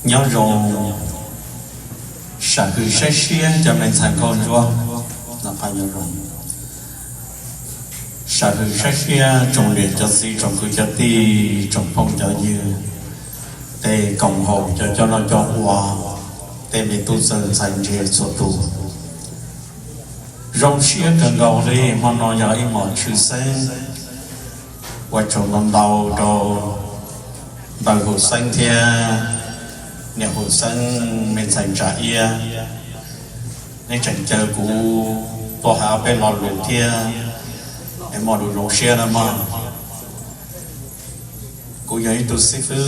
Nyob zoo, sam hwm saib siab cov me ntxhais nkauj ntsuab, sam hwm saib siab tsoom niam cov txiv tsoom kwv cov tij tsoom phooj cov ywg, tej koom haum cov coj noj coj ua, tej me tub txawg ntxhais ntse txhua tus. Zoo siab kawg nkaus li hmo no yog ib hmos tshwj xeeb, ua tsaug ntau ntau rau npawg Hauv Xeeb thiab niam Hauv Xeeb me ntxhais Ntsa Iab, neb tseem caw kuv tuaj hais ob peb lo lus thiab, es muaj lus zoo siab na mog. Kuv yog ib tug xib fwb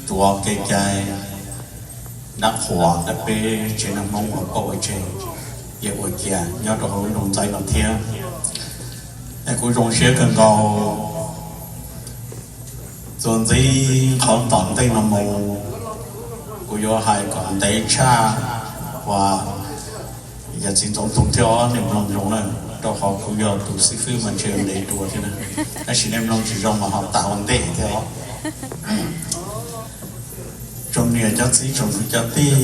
tuav kev cai dab qhuas ntawm peb tsev neeg Hmoob uas pauj ua tseg, yog ua cia nyob rau hauv lub nroog Ntxaib no thiab. Es kuv zoo siab kawg nkaus, txuas ntxiv qhov tom ntej no mus, kuv yuav hais kom ntev tshaj uas yawm txiv Ntxoov Tug thiab os, nej mloog zoo na, rau qhov kuv yog tus xib fwb mas ntshe ntev dua thiab na, tab sis nej mloog tsis zoo mas ho tas ua ntej thiab os. Tsoom niam cov txiv tsoom kwv cov tij,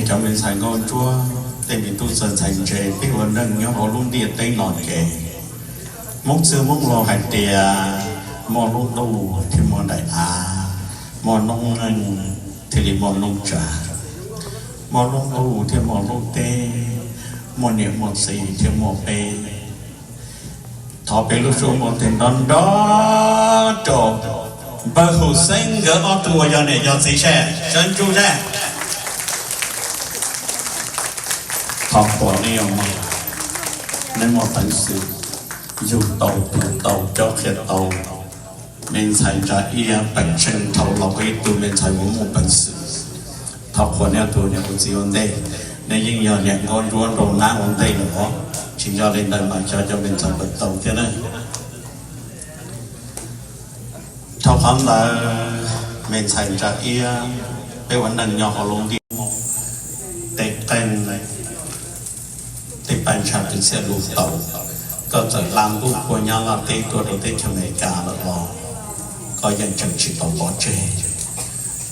cov me ntxhais nkauj ntsuab, tej me tub txawg ntxhais ntse, peb ua neej nyob hauv lub ntiaj teb no ces Hmoob txwj Hmoob laus hais tias muaj lub ntuj thiaj muaj daim av, muaj noob neej thiaj li muaj noob tsa, muaj lub ntuj thiaj muaj lub teb, muaj niam muaj txiv thiaj muaj peb. Thov peb lub suab npuaj tes nrov nrov rau npawg Hauv Xeeb nkawd ob tug uas yog niam yog txiv seb, sawv ntsug seb. Thov qhuas nej, nej muaj peev xwm yug tau, tu tau, cob qhia tau me ntxhais Ntsa Iab Peem Tsheej thaum los ua ib tug me ntxhais uas muaj peev xwm. Thov qhuas nej tus niam tus txiv ua ntej, nej yeej yog niam nkauj ntsuab nraug nab ua ntej lawm os. Tsis yog li ntawd mas cov, cov me ntxhais puas tau thiab na. Dhau qhov ntawd, me ntxhais Ntsa Iab, peb ua neej nyob hauv lub ntiaj teb, tej qeej, tej paj ntsha kwv txhiaj lus tau, koj txawm laj ntuj puag Nyab Laj teb tuaj rau teb chaws Amelikas lawm los koj yeej tseem tsis tau pov tseg.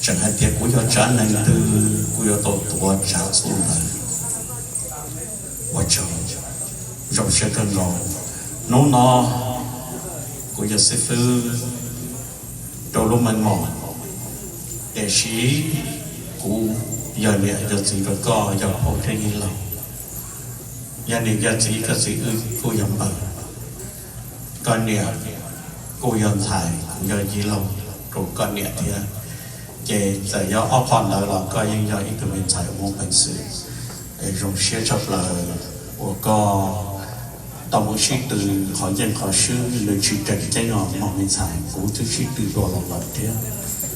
Tseem hais tias kuv yog tsav neeg twg, kuv yuav tau tuav tsav txuj ntawd. Ua tsaug, zoo siab kawg nkaus. Hnub no kuv yog xib fwb rau lub meej mom, tiam sis kuv yog niam yog txiv rau koj, yog phauj thiab yij laug. Yog niam yog txiv, koj txiv wb kuj yog npawg, koj niam kuj yog ntxhais, kuv yog yij laug rau koj niam thiab. Ces txawm yog ob qho ntawd los koj yeej yog ib tug me ntxhais uas muaj peev xwm. Zoo siab tshaj plaws uas koj tau mus sib tw. Qhov yeej qhov swb nws tsis tseem ceeb os mog me ntxhais, kuv twb sib tw dua los lawm thiab.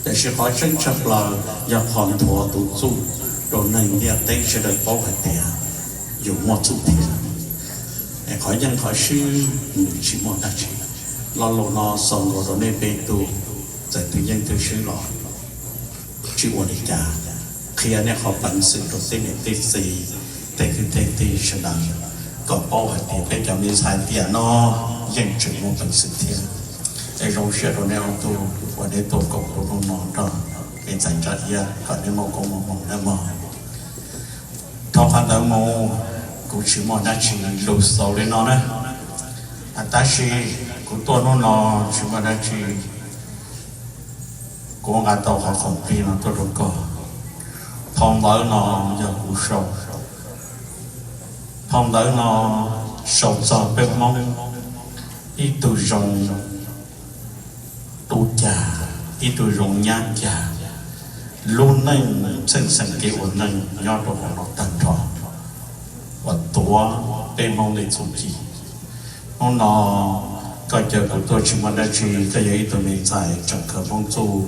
Tiam sis qhov tseeb tshaj plaws yog qhov nthuav tus txuj rau neeg ntiaj teb sawv daws paub hais tias yus muaj txuj tiag. Es qhov yeej qhov swb nws tsis muaj dab tsi. Lo lus no xaus nkaus rau nej peb tug, txawm twg yeej twg swb los tsis ua li cas, qhia nej qhov peev xwm rau tej niam tej txiv, tej kwv tej tij sawv daws kom paub hais tias peb cov me ntxhais tiam no yeej tseem muaj peev xwm thiab. Es zoo siab rau nej ob tug uas nej tuaj koom rau hnub no nrog me ntxhais Ntsa Iab kom nej muaj koob muaj hmoov nawb mog. Dhau qhov ntawd mus, kuv tsis muaj dab tsi, lus xaus li no na. Tab sis kuv tuaj hnub no tsis muaj dab tsi, kuv nqa tau qhov khoom plig no tuaj rau koj. Phau ntawv no yog kuv sau. Phau ntawv no sau txog peb Hmoob ib tug zoo tub cag, ib tug zoo nyab cag, lub neej txheej txheem kev ua neeg nyob rau hauv no tag nrho uas tuav peb Hmoob li txuj ci. Hnub no koj caw kuv tuaj tsis muaj dab tsi, koj yog ib tug me ntxhais tseem khaws Hmoob txuj,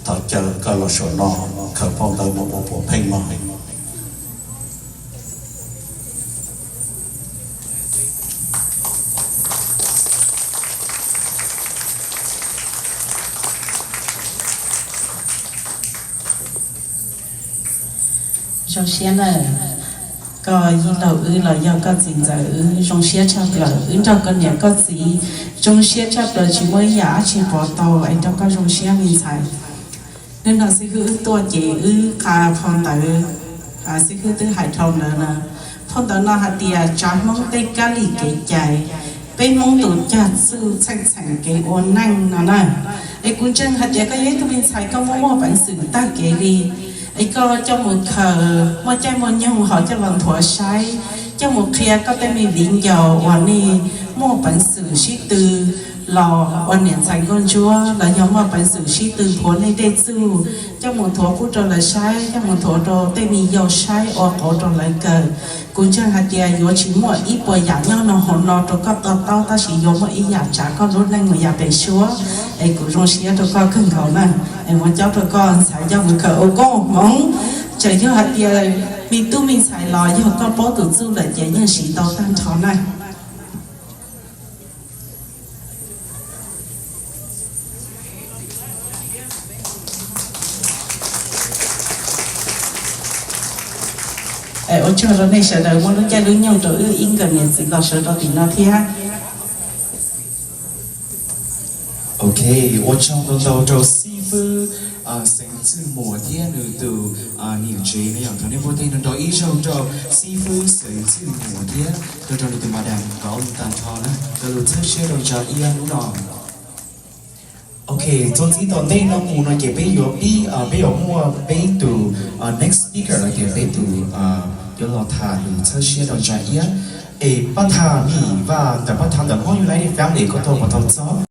thov caw koj los saum no khaws phau ntawv mus ua puav pheej mog. Zoo siab nawb, koj yij laug wb los yog koj txiv ntxawm wb zoo siab tshaj plaws, wb nrog koj niam koj txiv zoo siab tshaj plaws, tsis muaj ib yam dab tsi pov tau es rau koj zoo siab me ntxhais. Hnub no xib hwb wb tuaj ces wb qha phau ntawv, xib hwb twb hais dhau ntawd na. Phau ntawv no hais tias tsav Hmoob tej kab li kev cai, peb Hmoob tus cag txuj txheej txheem kev ua neej no na. Es kuv ntseeg hais tias koj yog ib tug me ntxhais koj muaj muaj peev xwm tag kev li, es koj coj mus khaws muaj caij muaj nyoog ho coj los nthuav saib, coj mus qhia koj tej me viv ncaus uas nej muaj peev xwm sib tw los ua niam ntxhais nkauj ntsuab los yog muaj peev xwm sib tw npuav nej tej txuj, coj mus nthuav pub rau lawv saib, coj mus nthuav rau tej me yau saib ua qauv rau lawv kawm. Kuv ntseeg hais tias yuav tsis muaj ib puas yam nyob no hauv no rau koj to taub, tab sis yuav muaj ib yam tsav koj lub neej mus yav pem suab. Es kuv zoo siab rau koj kawg nkaus na. Es muab cob rau koj ntxhais coj mus khaws ua koob ua hmoov. Txawm yog hais tias me tub me ntxhais los yog koj paub tus txuj lawm ces yeej siv tau tag nrho na. Ua tsaug rau nej sawv daws muab lub caij lub nyoog rau wb ib nkawm niam txiv los sawv rau tim no thiab. Ok, ua tsaug ntau ntau rau xib fwb Xeev Txwj Muas thiab nws tus niam tsev no yom. Thov nej npuaj teg nrov nrov ib zaug rau xib fwb Xeev Txwj Muas thiab rau rau nws tus madam Nkauj Ntag Nrho na, rau lub txhawb siab rau ntsa iab hnub no. Ok, txuas ntxiv tom ntej no mus no ces peb yuav pib, peb yuav muaj peb tus next speaker los tias peb tus yuav los tham lus txhawb siab rau ntsa iab. Es pab tham Mim Vaj ntawm pab tham ntawm Hmoob United Family koj tuaj puas tau txog?